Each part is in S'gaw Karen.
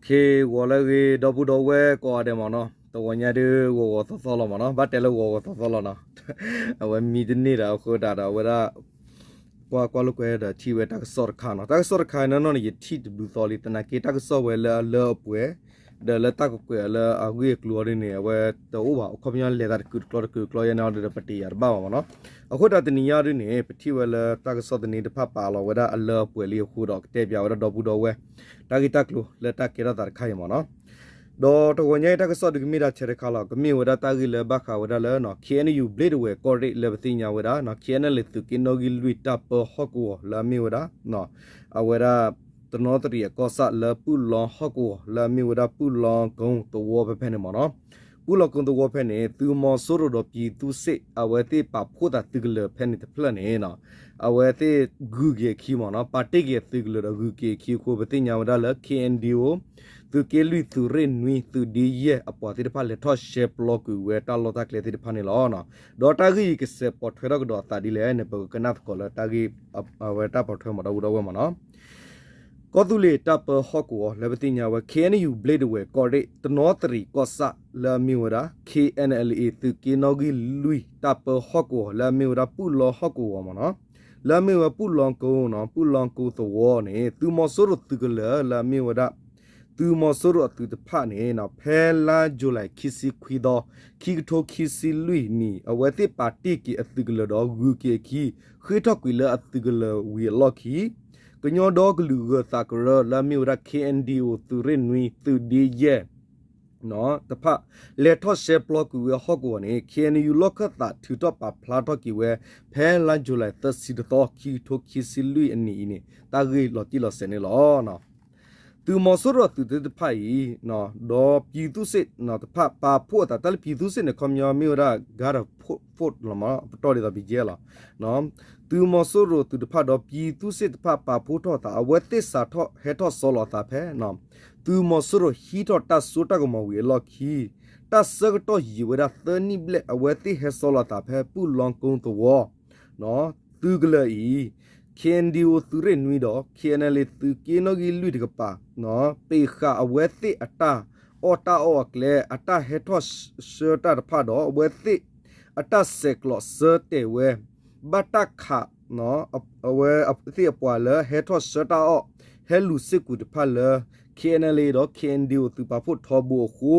ဂီၤလၢအဂ့ၤ ဒီပုၢ်ဒီဝဲၢ်ကိးဂၤဒဲးမ့ၢ်နီၤ, တဂီၤညါဒုးဂီၤဂီၤသီသီလီၤမ့ၢ်နီၤ, ဘၣ်တဲလၢဂီၤဂီၤသီသီလီၤနီၤ, အဝဲမံတန့ၢ်ဒီးအဃိဒၣ်ဒီးအဝဲဒၣ် ကွၢ်ကွၢ်လိာ်ကွဲဒီးထံၣ်ဝဲတၢ်ကစီၣ်တခါနီၤ, တၢ်ကစီၣ်တခါနီၤနီၤန့ၣ် ယထံၣ်တဘျုးသီလံ, သနာ်က့တၢ်ကစီၣ်ဝဲလၢအလၢအပှဲၤ ဒီးလၢတၢ်ကကွဲးအီၤလၢအဂ့ၢ်အကျိၤအီၤဒ်န့ၣ် အဝဲတအိၣ်ဘၣ်, အခီပညီလဲၤသးတကုာ်တကျီတကုာ်တကျီယဲန့ၣ်ဒီး ပတ့ၢ်ယၤတဘၣ်ဘၣ်မ့ၢ်နီၤ. အဃိသတးတနံၤညါဒ်န့ၣ် ပထံၣ်ဝဲလၢတၢ်ကစီၣ်သန့တဖၣ်ပာ်လီၤဝဲဒၣ်အလၢအပှဲၤလံအဃိဒီး ကတဲပၠးဝဲဒၣ်ဒီပုၢ်ဒီဝဲၢ် တၢ်ဂ့ၢ်တၢ်ကျိၤလၢတၢ်ကဲထီၣ်သးတခါအံၤမ့ၢ်နီၤ. ဒီးတဂီၤညါအံၤတၢ်ကစီၣ်ဒုးကမ့ၢ်ဒၣ်ထဲတခါလီၤ, ကမ့ၢ်ဝဲဒၣ်တၢ်ဂ့ၢ်လၢဘၣ်ဃးဝဲဒၣ်လၢ KNU ဘျ့ဒဝဲၢ်ကီၢ်ရ့ၣ်လၢပသ့ၣ်ညါဝဲဒၣ် KNLA သုးက့နီၣ်ဂံၢ်လွံၢ်တၢ်ပၢဟီၣ်ကဝီၤလၢအမ့ၢ်ဝဲဒၣ် အဝဲဒၣ် တနီသရံၣ်အကီၢ်ဆၣ်လၢပုၢ်လီဟီၣ်ကဝီၤလၢအမ့ၢ်ဝဲဒၣ် ပုၢ်လီကိသဝီဖဲဖဲန့ၣ်မ့ၢ်နီၤ. ပုၢ်လီကိသဝီဖဲန့ၣ် သုးမီၤစိရိၤဒီးပြည်သူ့စစ် အဝဲသ့ၣ်ပာ်ဖှိၣ်သးသုးကလၢၤဖဲန့ၣ်တဖျၢၣ်န့ၣ် အဝဲသ့ၣ်ဂုၤက့ၤအခံမ့ၢ်နီၤ, ပာ်တ့ၢ်က့ၤအသုးကလၢၤဒီးဂုၤက့ၤအခံအဃိ ပသ့ၣ်ညါဝဲဒၣ်လၢ KNDO သုးက့လွံၢ် သုးရ့ၣ်နွံ သုးဒ့ယဲၢ်အပှၤသ့ၣ်တဖၣ် လဲၤထီၣ်ရှဲပျီကွံာ်ဝဲတၢ်လီၢ်တၢ်ကျဲသ့ၣ်တဖၣ်န့ၣ်လီၤ. ဒီးတၢ်ဂ့ၢ်အံၤကစဲးပိာ်ထွဲထီၣ်ကဒီးအသးဒ်လဲၣ်န့ၣ် ပကကနၣ်သကိးလၢတၢ်ဂ့ၢ် အဝဲတၢ်ပိာ်ထွဲမ့ၢ်ဒီပုၢ်ဒီဝဲၢ်မ့ၢ်နီၤ. ကီၢ်သူလ့ၤတၢ်ပၢဟီၣ်ကဝီၤလၢပသ့ၣ်ညါဝဲ KNU ဘျ့ဒဝဲၢ်ကီၢ်ရ့ၣ် တနီသရံၣ်ကီၢ်ဆၣ်လၢအမ့ၢ်ဝဲဒၣ် KNLA သုးက့နီၣ်ဂံၢ်လွံၢ်တၢ်ပၢဟီၣ်ကဝီၤလၢအမ့ၢ်ဝဲဒၣ် ပုၢ်လီဟီၣ်ကဝီၤမ့ၢ်နီၤ, လၢအမ့ၢ်ဝဲပုၢ်လီကိနီၤ ပုၢ်လီကိသဝီန့ၣ် သုးမီၤစိရိၤသုးကလၢၤလၢအမ့ၢ်ဝဲဒၣ် သုးမီၤစိရိၤအသုးတဖၣ်န့ၣ် ဖဲလါယူၤလံခံဆံခွံသီ ခံကထိခံဆံလွံၢ်နံၣ် အဝဲသ့ၣ်ပာ်တ့ၢ်က့ၤအသုးကလၢၤဒီးဂုၤက့ၤအခံ ဃ့ၢ်ထီၣ်ကွံာ်လၢအသုးကလၢၤဝံၤအလီၢ်ခံ ကညီဒီကလုာ်ဂၢၤသးကရၢလၢအမ့ၢ်ဝဲဒၣ် KNDO သုးရ့ၣ်နွံ သုးဒ့ယဲၢ် တဖၣ် လဲၤထီၣ်ရှဲပျီကွံာ်ဝဲဟီၣ်ကဝီၤန့ၣ် KNU လီၢ်ခၢၣ်သးထုးထီၣ်ပာ်ဖျါထီၣ်က့ၤဝဲ ဖဲလါယူၤလံသၢဆံတသီ ခံကထိခံဆံလွံၢ်အနံၣ်အံၤန့ၣ် တၢ်ဂ့ၢ်လီၤတံၢ်လီၤဆဲးန့ၣ်လီၤ. သုးမီၤစိရိၤအသုးသ့ၣ်တဖၣ်အံၤ ဒီးပြည်သူ့စစ်တဖၣ်ပာ်ဖှိၣ်အသး တၢ်လၢပြည်သူ့စစ်န့ၣ် ခီပညီမ့ၢ်ဝဲဒၣ် guard force လီၤမ့ၢ်နီၤ ပတီၢ်ဒ်သိး ဘီကဲလီၤ သုးမီၤစိရိၤသုးတဖၣ်ဒီးပြည်သူ့စစ်တဖၣ်ပာ်ဖှိၣ်ထီၣ်အသး အဝဲသ့ၣ်စးထီၣ်ဟဲထီၣ်ဆီလီၤအသးဖဲ သုးမီၤစိရိၤဟံးထီၣ်တၢ်စိတၢ်ကမီၤဝံၤအလီၢ်ခံ တၢ်ဆၢကတီၢ်ယံာ်ဝဲဒၣ်သၢနံၣ်ဘျဲၣ် အဝဲသ့ၣ်ဟဲဆီလီၤအသးဖဲပုၢ်လီကိသဝီ သုးကလၢၤအံၤ KNDO သုးရ့ၣ်နွံဒီး KNLA သုးက့နီၣ်ဂံၢ်လွံၢ်တကပၤ ပ့ၢ်ဃာ်အဝဲသ့ၣ်အတၢ်အီၣ်တၢ်အီအကျဲ အတၢ်ဟဲထီၣ်ဆှၢတၢ်တဖၣ်ဒီး အဝဲသ့ၣ်အတၢ်ဆဲးကျိးဆၢတဲာ်ဝဲ ဘၣ်တၢ်ခး အဝဲသ့ၣ်အပှၤလၢဟဲထီၣ်ဆှၢတၢ်အီၣ် ဟဲလူၤစ့ၢ်ကီးတဖၣ်လၢ KNLA ဒီး KNDO သုးပာ်ဖှိၣ်ထီဘိအဃိ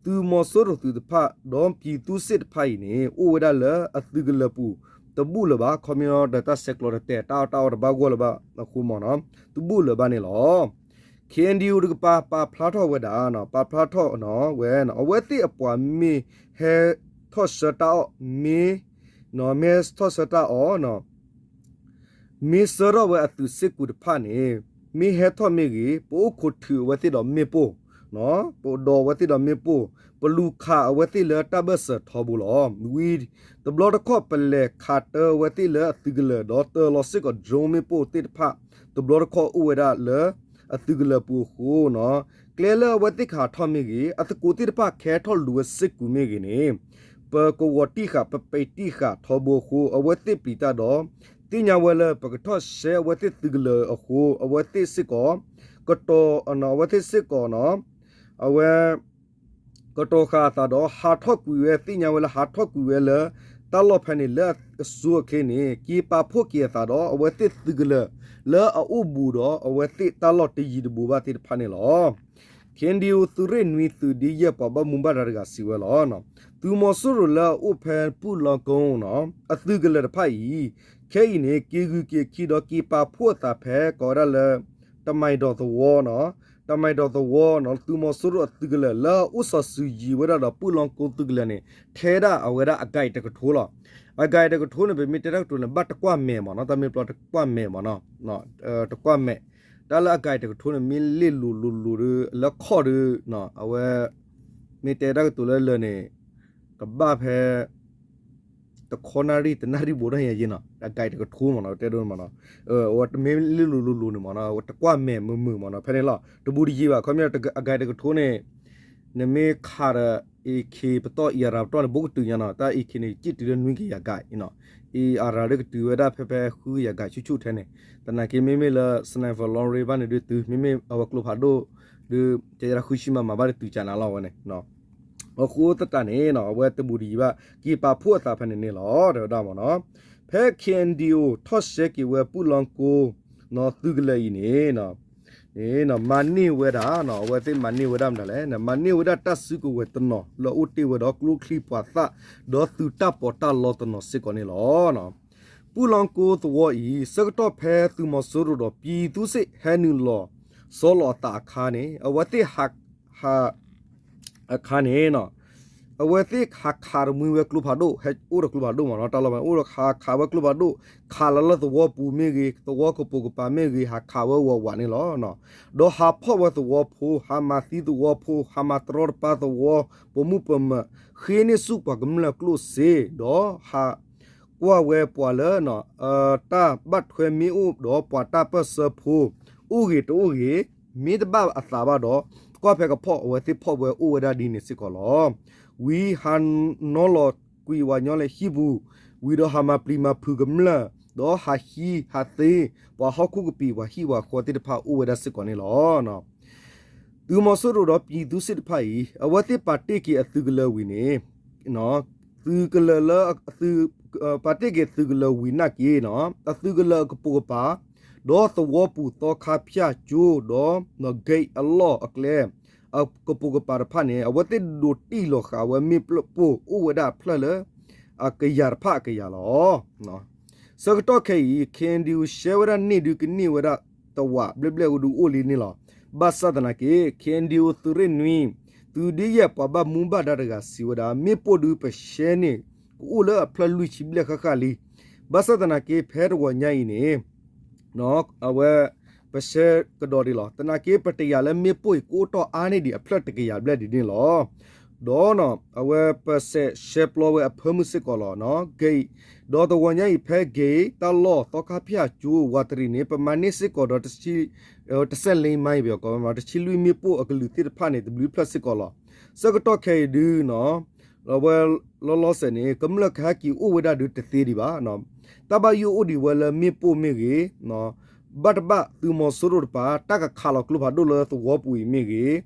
သုးမီၤစိရိၤသုးတဖၣ် ဒီးပြည်သူ့စစ်တဖၣ်အံၤန့ၣ် အိၣ်ဝဲဒၣ်လၢအသုးကလၢၤပူၤ တဘူၣ်လၢၤဘၣ် ခီပညီဒီးတၢ်ဆဲးကျိးတတဲာ် တၢ်အီၣ်တၢ်အီတဘၣ်ဂီၢ်လၢၤဘၣ်အဃိမ့ၢ်နီၤ တဘူၣ်လၢၤဘၣ်န့ၣ်လီၤ. KNDO တကပၤပာ်ဖျါထီၣ်ဝဲဒၣ် ပာ်ဖျါထီၣ်ဝဲ အဝဲသ့ၣ်အပှၤမ့ၢ်ဟဲထီၣ်ဆှၢတၢ်အီၣ် မ့ၢ် မ့ၢ်ဟဲထီၣ်ဆှၢတၢ်အီၣ် မ့ၢ်ဆှၢထီၣ်ဝဲအသုးစ့ၢ်ကီးတဖၣ်န့ၣ် မ့ၢ်ဟဲထီၣ်မ့ၢ်ဂ့ၤ ပအိၣ်ခိးထုးအဝဲသ့ၣ်ဒီးမ့ၣ်ပိၢ် ပဒိးအဝဲသ့ၣ်ဒီးမ့ၣ်ပိၢ် ပလူၤခးအဝဲသ့ၣ်လၢတၢ်ဘၢၣ်စၢၤထီဘိလီၤ. ဝံၤတဘျီတခီၣ် ပလဲၤခးတၢ်အဝဲသ့ၣ်လၢအသုးကလၢၤ ဒီးတၢၤလီၤစ့ၢ်ကီး drone မ့ၣ်ပိၢ်သ့ၣ်တဖၣ် တဘျီတခီၣ်အိၣ်ဝဲဒၣ်လၢ အသုးကလၢၤပူၤအဃိ ကျဲလၢအဝဲသ့ၣ်ကဟးထီၣ်မ့ၢ်ဂ့ၤ အသကိးသ့ၣ်တဖၣ်ကဟဲထီၣ်လူၤဝဲစ့ၢ်ကီးမ့ၢ်ဂ့ၤန့ၣ် ပကဝီၤတံၢ်ဃာ် ပပဲာ်တံၢ်ဃာ်ထီဘိအဃိ အဝဲသ့ၣ်ပျံၤတၢ်ဒီး သ့ၣ်ညါဝဲလၢ ပကထီၣ်ရှဲအဝဲသ့ၣ်သုးကလၢၤအဃိ အဝဲသ့ၣ်စ့ၢ်ကီး ကတီၤ အဝဲသ့ၣ်စ့ၢ်ကီး အဝဲ ကတီၤဃာ်အသးဒီး ဟးထီၣ်ကွံာ်ဝဲ သ့ၣ်ညါဝဲလၢဟးထီၣ်ကွံာ်ဝဲလၢ တၢ်လီၢ်ဖဲန့ၣ် လၢအစိၤအချ့န့ၣ် က့ၤပာ်ဖှိၣ်က့ၤအသးဒီး အဝဲသ့ၣ်သုးကလၢၤ လၢအအိၣ်ဘူးဒီး အဝဲသ့ၣ်တၢ်လီၢ်တယံၤတဘူးဘၣ်သ့ၣ်တဖၣ်န့ၣ်လီၤ. KNDO သုးရ့ၣ်နွံသုးဒ့ယဲၢ်ပှၤဘၣ်မူဘၣ်ဒါတဂၤစံးဝဲလီၤ. သုးမီၤစိရိၤလၢအအိၣ်ဖဲပုၢ်လီကိ အသုးကလၢၤတဖၣ်အံၤ ခဲအံၤန့ၣ် က့ၤဂုၤက့ၤခံဒီးက့ၤပာ်ဖှိၣ်အသးဖဲ ကိးဝဲဒၣ်လၢ တမံၤဒီးသဝီနီၤ, တမံၤဒီးသဝီနီၤ သုးမီၤစိရိၤအသုးကလၢၤ လၢအအိၣ်စီၤစုၤယံၤဝဲဒၣ်ဒီးပုၢ်လီကိသုးကလၢၤန့ၣ် ထဲဒၣ်အဝဲဒၣ်အကၤအံၤတကထိလီၤ. အကၤအံၤတကထိန့ၣ် ပမ့ၢ်တဲတၢ်ကတိၤန့ၣ် ဘၣ်တကွၢ်မဲာ်မ့ၢ်နီၤ, တၢ်မ့ၢ်ပျီတကွၢ်မဲာ်မ့ၢ်နီၤ, တကွၢ်မဲာ်, တၢ်လၢအကၤအံၤတကထိန့ၣ် မ့ၢ်လ့ၣ်လိၤလိၤလိၤဒီး လၢခီၣ်ဒီး အဝဲ မ့ၢ်တဲတၢ်ကတိၤလၢလၢာ်န့ၣ် ကဘၣ်ဖဲ တခီနၣ်ရံၣ် တနၣ်ရံၣ်ဘိးဒၣ်ယဲနီၤ, အကၤအံၤတကထိမ့ၢ်နီၤ, တဲဒိၣ်မ့ၢ်နီၤ, အဝဲတမ့ၢ်လ့ၣ်လိၤလိၤလိၤန့ၣ်မ့ၢ်နီၤ, အဝဲတကွၢ်မဲာ်မုာ်မုာ်မ့ၢ်နီၤ, ဖဲန့ၣ်လီၤ, တဘူးတယံၤဘၣ်, ခီပညီ အကၤအံၤတကထိန့ၣ် နမ့ၢ်ခးဒီး AK ပတီၢ် အံၤအရၤ ပတီၢ်န့ၣ် ဘိကတုၤညါနီၤ, တၢ် AK န့ၣ် ကံၣ်တုၤလၢနွံကယၤကၤအံၤနီၤ, အံၤအရၤဒီးကတုၤဝဲဒၣ်ဖဲဖဲဃုကယၤကၤဆူၣ်ဆူၣ်ထဲန့ၣ်, သနာ်က့မ့မ့ၢ်လၢ sniper long range ဘၣ်န့ၣ်ဒုးတုၤ, မ့မ့ၢ်အဝဲကျိဖးဒိၣ် ဒုး ကဲယဲဒၣ်ဃုဆံမးမးဘၣ်တတုၤကနၤလီၤဝဲန့ၣ် အဃိသတးန့ၣ် အဝဲတဘူးတယံၤဘၣ် က့ၤပာ်ဖှိၣ်အသးဖဲန့ၣ်န့ၣ်လီၤ တဲဝဲဒၣ်မ့ၢ်နီၤ. ဖဲ K N D O ထီၣ်ရှဲက့ၤဝဲပူၣ်လီကိ သုးကလၢၤအံၤန့ၣ် မၤန့ၢ်ဝဲဒၣ် အဝဲသ့ၣ်မၤန့ၢ်ဝဲဒၣ်မတၤလဲၣ် မၤန့ၢ်ဝဲဒၣ်တၢ်စုကဝဲၤတနီၤ လၢအအိၣ်တ့ၢ်ဝဲဒီးကျိချံမျိာ်သၣ် ဒီးသုးတၢ်ပီးတၢ်လီတနီၤစ့ၢ်ကီးန့ၣ်လီၤ. ပူၣ်လီကိသဝီအံၤ ဆၢကတီၢ်ဖဲသုးမီၤစိရိၤဒီးပံၤသူစ့ၣ်ဟဲနုာ်လီၤ ဆီလီၤအသးအခါန့ၣ် အဝဲသ့ၣ် အခါန့ၣ် အဝဲသ့ၣ်ဟးခးတမှံဝဲကျိဖးဒိၣ် ဟဲအိၣ်ဒီးကျိဖးဒိၣ်မ့ၢ်နီၤ တၢ်လီၢ်ဖဲန့ၣ် အိၣ်ဒီးဟးခးဝဲကျိဖးဒိၣ် ခးလီၤလၢသဝီပူၤမ့ၢ်ဂ့ၤ သဝီကပိာ်ကပၤမ့ၢ်ဂ့ၤ ဟးခးဝဲဝးဝးန့ၣ်လီၤ. ဒီးဟးဖီၣ်ဝဲသဝီဖိ ဟးမၤသံသဝီဖိ ဟးမၤတရီတပါသဝီ ပိာ်မုၣ်ပိာ်မၢၤ ဃ့န့ၢ်ဆူၣ်ပှၤကမျၢၢ်ကျိၣ်စ့ ဒီးဟး ကွၢ်ဝဲပှၤလၢ တၢ်ဘၣ်ထွဲမ့ၢ်အိၣ်ဒီးပှၤတၢ်ပၢၢ်ဆၢဖိ အိၣ်ဂ့ၤတအိၣ်ဂ့ၤ မ့ၢ်တဘၣ်အသးဘၣ်ဒီး ကွၢ်ဖဲကဖီၣ် အဝဲသ့ၣ်ဖီၣ်ဝဲအိၣ်ဝဲဒၣ်ဒ်န့ၣ်စ့ၢ်ကီးလီၤ. ဝံၤဟးနီၤလီၤကွံာ်ဝဲညီလၢဟံၣ်ပူၤ ဝံၤဒီးဟးမၤပျံၤမၤဖုးကမျၢၢ် ဒီးဟးဟံးဟးသ့ ပှၤဟီၣ်ခိၣ်ကပံာ် ပှၤဟံၣ်ပှၤဃီသ့ၣ်တဖၣ်အိၣ်ဝဲဒၣ်စ့ၢ်ကီးန့ၣ်လီၤ. သုးမီၤစိရိၤဒီးပံၤသူစ့ၣ်တဖၣ်အံၤ အဝဲသ့ၣ်ပာ်တ့ၢ်က့ၤအသုးကလၢၤဝံၤန့ၣ် သုးကလၢၤလၢ ပာ်တ့ၢ်က့ၤသုးကလၢၤဝံၤနာ်က့ အသုးကလၢၤအကပိာ်ကပၤ ဒီးသဝီပူၤသီခါဖၠၣ်ကၠိဒီး gate အလီၢ်အကျဲ အကပိာ်ကပၤတဖၣ်န့ၣ် အဝဲသ့ၣ်ဒိးတံၢ်လီၤဃာ်ဝဲမ့ၣ်ပိၢ်အိၣ်ဝဲဒၣ်အဖျၢၣ်လၢ အကယၤတဖၣ်အကယၤလီၤ. ဆၢကတီၢ်ခဲအံၤ K N D O ရှဲဝဲဒၣ်န့ၢ်ဒုးကန့ၢ်ဝဲဒၣ်တဝးဘျဲၣ်ဘျဲၣ်အိၣ်ဒုးအိၣ်လံန့ၣ်လီၤ. ဘၣ်ဆၣ်သနာ်က့ K N D O သုးရ့ၣ်နွံ သုးဒ့ယဲၢ်ပှၤဘၣ်မူဘၣ်ဒါတဂၤစံးဝဲဒၣ် မ့ၣ်ပိၢ်ဒုးပရှဲန့ၣ် ကအိၣ်လၢအဖျၢၣ်လွံၢ်ဆံဘျဲၣ်ဃၣ်ဃၣ်လံ. ဘၣ်ဆၣ်သနာ်က့ ဖဲတဂီၤညါအံၤန့ၣ် အဝဲ ပရှဲကဒီးဒံးလီၤ. သနာ်က့ပတယာ်လၢမ့ၣ်ပိၢ်အံၤကအိၣ်တီၢ်အါန့ၢ်ဒံးအဖျၢၣ်တကယၤဘျဲၣ်ဒ်န့ၣ်လီၤ. ဒီး အဝဲပစဲးရှဲပျီဝဲအဖၢမုၢ်စ့ၢ်ကီးလီၤ. ဂ့ၤ ဒီးတဂီၤညါအံၤဖဲဂ့ၤ တၢ်လီၢ်သီခါဖၠၣ်ကၠိဝးတရံးန့ၣ် ပမၤန့ၢ်စ့ၢ်ကီးဒီး တဆံ တဆဲလ့မါအံၤပယီၤကီး တဆံလွံၢ်မ့ၣ်ပိၢ်အကလုာ်သ့ၣ်တဖၣ်န့ၣ် တဘျုးဖျၢၣ်စ့ၢ်ကီးလီၤ. ဆၢကတီၢ်ခဲအံၤဒုး အဝဲ လီၤလီၤဆဲးန့ၣ် ကမျၢၢ်ကဟဲက့ၤအိၣ်ဝဲဒၣ်ဒုးတသ့ဒံးဘၣ်. တၢ်ဘၣ်ယိၣ်အိၣ်ဒံးဝဲလၢမ့ၣ်ပိၢ်မ့ၢ်ဂ့ၤ ဘၣ်တဘၣ်သုးမီၤစိရိၤတပၤ တၢ်ကခးလီၤကျိဖးဒိၣ်လၢသဝီပူၤအံၤမ့ၢ်ဂ့ၤ,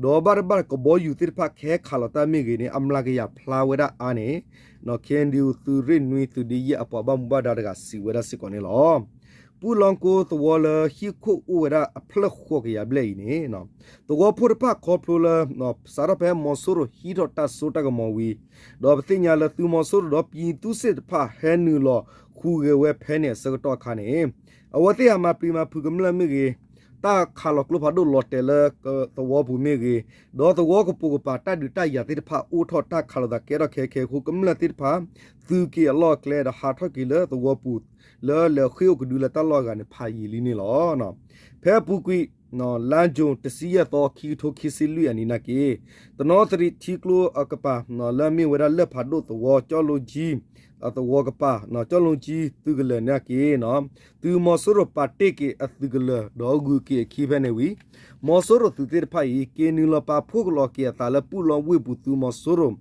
ဒီးဘၣ်တဘၣ်ကဘီယူၤသ့ၣ်တဖၣ်ကဟဲခးလီၤတၢ်မ့ၢ်ဂ့ၤန့ၣ် အမျးကယၤဖျါဝဲဒၣ်အါန့ၣ် K N D O သုးရ့ၣ်နွံ သုးဒ့ယဲၢ်အပှၤဘၣ်မူဘၣ်ဒါတဂၤစံးဝဲဒၣ်စ့ၢ်ကီးန့ၣ်လီၤ. ပူၣ်လီကိသဝီလၢဟံၣ်ခိၣ်အိၣ်ဝဲဒၣ်အဖျၢၣ်ဃိးကယၤဘျဲၣ်အံၤန့ၣ် သဝီဖိတဖၣ်ခီဖျိလၢ စးထီၣ်ဖဲမီၤစိရိၤဟံးထီၣ်တၢ်စိတၢ်ကမီၤဝံၤ ဒီးပသ့ၣ်ညါလၢသုးမီၤစိရိၤဒီးပံၤသူစ့ၣ်တဖၣ်ဟဲနုာ်လီၤဃုာ်ဂဲၤဝဲဖဲန့ၣ်အဆၢကတီၢ်အခါန့ၣ် အဝဲသ့ၣ်ဟးမၤပျံၤမၤဖုးကမျၢၢ်မ့ၢ်ဂ့ၤ, တၢ်ခးလီၤကျိဖးဒိၣ်လီၤတဲာ်လၢသဝီပူၤမ့ၢ်ဂ့ၤ, ဒီးသဝီကပိာ်ကပၤတၢ်ဒုးတၢ်ယၤသ့ၣ်တဖၣ်အိၣ်ထီၣ်တၢ်ခးလိာ်သးကဲထီၣ်ခဲခဲအဃိ ကမျၢၢ်သ့ၣ်တဖၣ် သုးက့ၤအလီၢ်အကျဲဒီးဟးထီၣ်က့ၤလၢသဝီပူၤ လၢလဲၤဃ့ၢ်အိၣ်ကဒုလၢတၢ်လီၢ်အဂၤန့ၣ် ဖးယံာ်လံန့ၣ်လီၤ. ဖဲအပူၤကွံာ် လါယူၤတဆံယဲၢ်သီ ခံကထိခံဆံလွံၢ်အနံၤနာ်က့ တနီသရံၣ်ထံကျိအကပၤ လၢအမ့ၢ်ဝဲဒၣ်လၢၢ်ဖးဒိၣ်သဝီ ကၠီလိကၠံ အသဝီကပၤ ကၠီလိကၠံသုးကလၢၤနာ်က့ သုးမီၤစိရိၤပာ်တ့ၢ်က့ၤအသုးကလၢၤဒီးဂုၤက့ၤအခံဖဲန့ၣ်ဝံၤ မီၤစိရိၤသုးသ့ၣ်တဖၣ်အံၤ က့ၤနုာ်လီၤပာ်ဖှိၣ်ကလီၤက့ၤအသးလၢပူၣ်လီဝ့ၢ်ပူၤသုးမီၤစိရိၤ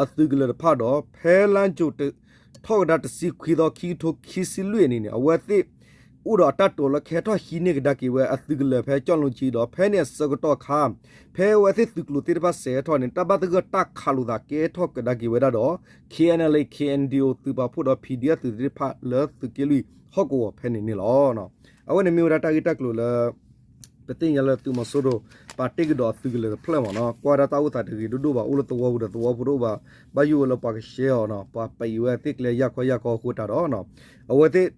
အသုးကလၢၤတဖၣ်ဒီး ဖဲလါယူၤ ထီၣ်ကဒါတဆံခွံသီ ခံကထိခံဆံလွံၢ်အနံၤန့ၣ် အဝဲသ့ၣ် အိၣ်ဒီးအတၢ်တိာ်လၢကဟဲထီၣ်ဟံးန့ၢ်ကဒါက့ၤဝဲအသုးကလၢၤဖဲကၠီၣ်လူၣ်ကၠံဒီး ဖဲန့ၣ်အဆၢကတီၢ်အခါ ဖဲအဝဲသ့ၣ်သုးကျိၤသ့ၣ်တဖၣ်စဲးထီၣ်န့ၣ် တၢ်ဘၣ်သဂၢၢ်တၢ်ခးလိာ်သးကဲထီၣ်ကဒါက့ၤဝဲဒၣ်ဒီး K N L A K N D O သုးပာ်ဖှိၣ်ဒီး P D F သုးသ့ၣ်တဖၣ်လၢသုးက့လွံၢ်ဟီၣ်ကဝီၤဖဲန့ၣ်န့ၣ်လီၤ. အဝဲန့ၣ်မ့ၢ်ဝဲဒၣ်တၢ်ဂ့ၢ်တၢ်ကျိၤလၢ ပသ့ၣ်ညါလၢသုးမီၤစိရိၤ ပာ်တ့ၢ်ကဒီးအသုးကလၢၤတဖျၢၣ်မ့ၢ်နီၤ ကွၢ်ဝဲဒၣ်တၢ်အိၣ်သးတဂ့ၤဒိၣ်ဒိၣ်ဘၣ် အိၣ်လၢသဝီပူၤဒီးသဝီဖိတအိၣ်ဘၣ် ဘၣ်ယိၣ်ဝဲလၢပှၤကရှဲအီၤနီၤ ပှၤပံးဝဲသ့ၣ်ကျဲယၢ်ခီယၢ်ခီအဃိတၢ်ဒီး အဝဲသ့ၣ်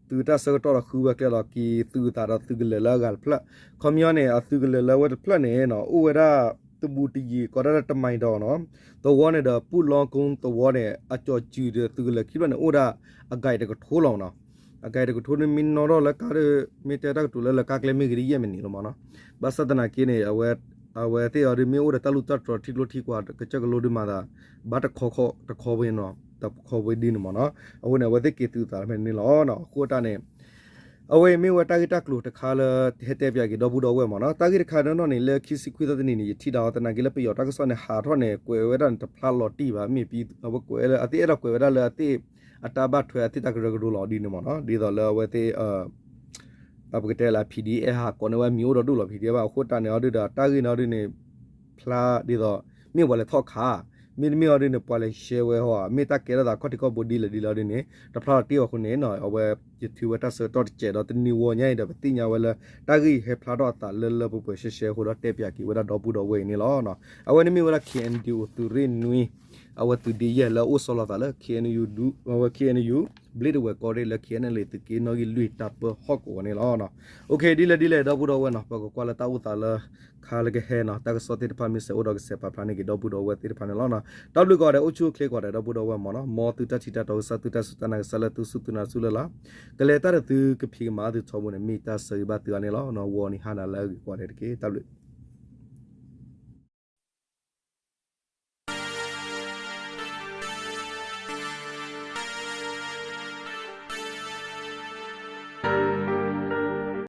သုးတၢ်ဆၢကတီၢ်ဒီးဃုဝဲကျဲဒီးက့ၤသုးသးဒီးသုးကလၢၤလၢအဂၤတဖျၢၣ် ခီပညီန့ၣ် အသုးကလၢၤလၢအဝဲတဖျၢၣ်န့ၣ် အိၣ်ဝဲဒၣ်တဘူးတယံၤ ကိးဒၣ်လၢတမံၤဒီးနီၤ သဝီန့ၣ်ဒီး ပူၣ်လီကိသဝီန့ၣ် အကၠီၤစုၤဒီးသုးကလၢၤခံဖျၢၣ်န့ၣ် အိၣ်ဝဲဒၣ်အဂၤတကထိလီၤနီၤ အဂၤတကထိန့ၣ်မ့ၢ်နီၣ်ထီၣ်လၢကါ မ့ၢ်တဲတၢ်ကတိၤလၢလၢကါကျဲမ့ၢ်ဂ့ၤတယဲၢ်မ့ၢ်န့ၣ်လီၤမ့ၢ်နီၤ ဘၣ်ဆၣ်သနာ်က့န့ၣ် အဝဲသ့ၣ်အီၤဒ်မ့ၢ်အိၣ်ဒီးတၢ်လူၢ်တၢ်တြီၤထံကျိထံကွၢ်ကစၢၢ်ကလိဒ်မၤသး ဘၣ်တခီတခီဝဲနီၤ တခီဝဲဒ်န့ၣ်မ့ၢ်နီၤ အဃိန့ၣ် အဝဲသ့ၣ်က့ၤသုးသးဖဲန့ၣ်လီၤ. အဃိတၢ်န့ၣ် အဝဲမ့ၢ်ဝဲတၢ်ဂ့ၢ်တၢ်ကျိၤတခါလၢ ဟဲတဲပၠးက့ၤဒီပုၢ်ဒီဝဲၢ်မ့ၢ်နီၤ တၢ်ဂ့ၢ်တခါနီၢ်နီၢ်န့ၣ် လၢခံဆံခွံသီတနံၤန့ၣ် ယထံၣ်ဒၣ်အီၤသနာ်က့လၢပယီၤတၢ်ကစီၣ်န့ၣ် ဟးထီၣ်န့ၣ် ကွဲးဝဲဒၣ်န့ၣ်တဖျါလီၤတံၢ်ဘၣ် မ့ၢ်အဝဲကွဲးလၢအသ့ၣ်အဲၣ်ဒိးကွဲးဝဲဒၣ်လၢအသ့ၣ် အတၢ်ဘၣ်ထွဲအသ့ၣ်တၢ်ကရၢကရိလီၤဒ်န့ၣ်မ့ၢ်နီၤ ဒ်သိးလၢအဝဲသ့ၣ် ပကတဲလၢ P D F ဟးကိးန့ၢ်ဝဲမံၤအိၣ်ဒီးဒိၣ်လီၤ P D F ဘၣ် အဃိတၢ်န့ၣ်အီၤဒုဒီး တၢ်ဂ့ၢ်န့ၣ်အီၤဒုန့ၣ် ဖျါဒ်သိး မ့ၢ်ပှၤလဲၤထီၣ်ခး မ့တမ့ၢ်အီၤဒုန့ၣ် ပှၤလဲၤရှဲဝဲဟီ မ့ၢ်တၢ်ကဲထီၣ်သးခီၣ်ထံးခီၣ်ဘိဒ်လဲၣ်ဒ်လဲၣ်အီၤဒုန့ၣ် တဖျါထီၣ်တ့ၢ်အီၤအဃိန့ၣ် အဝဲ ယထုးဝဲတၢ်ဆၢကတီၢ်တစဲးဒီးတနံၤဝီညါအံၤဒီး ပသ့ၣ်ညါဝဲလၢ တၢ်ဂ့ၢ်အံၤဟဲဖျါထီၣ်အသးလၢလၢပှဲၤပှဲၤရှဲရှဲအဃိဒီး တဲပၠးက့ၤဝဲဒၣ်ဒီပုၢ်ဒီဝဲၢ်အံၤန့ၣ်လီၤ. အဝဲန့ၣ်မ့ၢ်ဝဲဒၣ် K N D O သုးရ့ၣ်နွံ အဝဲသုးဒ့ယဲၢ်လၢအအိၣ်ဆီလီၤသးလၢ K N U ဝဲ K N U ဘျ့ဒဝဲၢ်ကီၢ်ရ့ၣ်လၢ K N L A သုးက့နီၣ်ဂံၢ်လွံၢ်တၢ်ပၢဟီၣ်ကဝီၤန့ၣ်လီၤ. အိၣ်ခ့ ဒ်လဲၣ်ဒ်လဲၣ် ဒီပုၢ်ဒီဝဲၢ်နီၤ ပကကွၢ်လၢတၢ်အိၣ်သးလၢ ခါလၢကဟဲနီၤ တၢ်ကစီၣ်သ့ၣ်တဖၣ်မ့ၢ်စဲးအိၣ်ဒီးကစဲးပာ်ဖျါန့ၢ်က့ၤဒီပုၢ်ဒီဝဲၢ်သ့ၣ်တဖၣ်န့ၣ်လီၤ. တၢ်ဘျုးကီးဒဲး အိၣ်ဆူၣ်အိၣ်ချ့ကီးဒဲး ဒီပုၢ်ဒီဝဲၢ်မ့ၢ်နီၤ မ်သုတၢ်ထံၣ်တၢ်တီကစၢ် သုတၢ်စူၢ်တၢ်နာ်ကစၢ်လၢသုစူၢ်သုနာ်ဆူၣ်လၢ်လၢ် ကလဲၤတၢ်ဒီးသုကဖံးကမၤသုထီဘိန့ၣ် မ့ၢ်တၢ်ဆၢဂ့ၤဘၣ်သုအါန့ၣ်လီၤ. ဂီၤနံၤဟါနၤလၢအဂ့ၤကီးဒဲးတက့ၢ်. တၢ်ဘျုး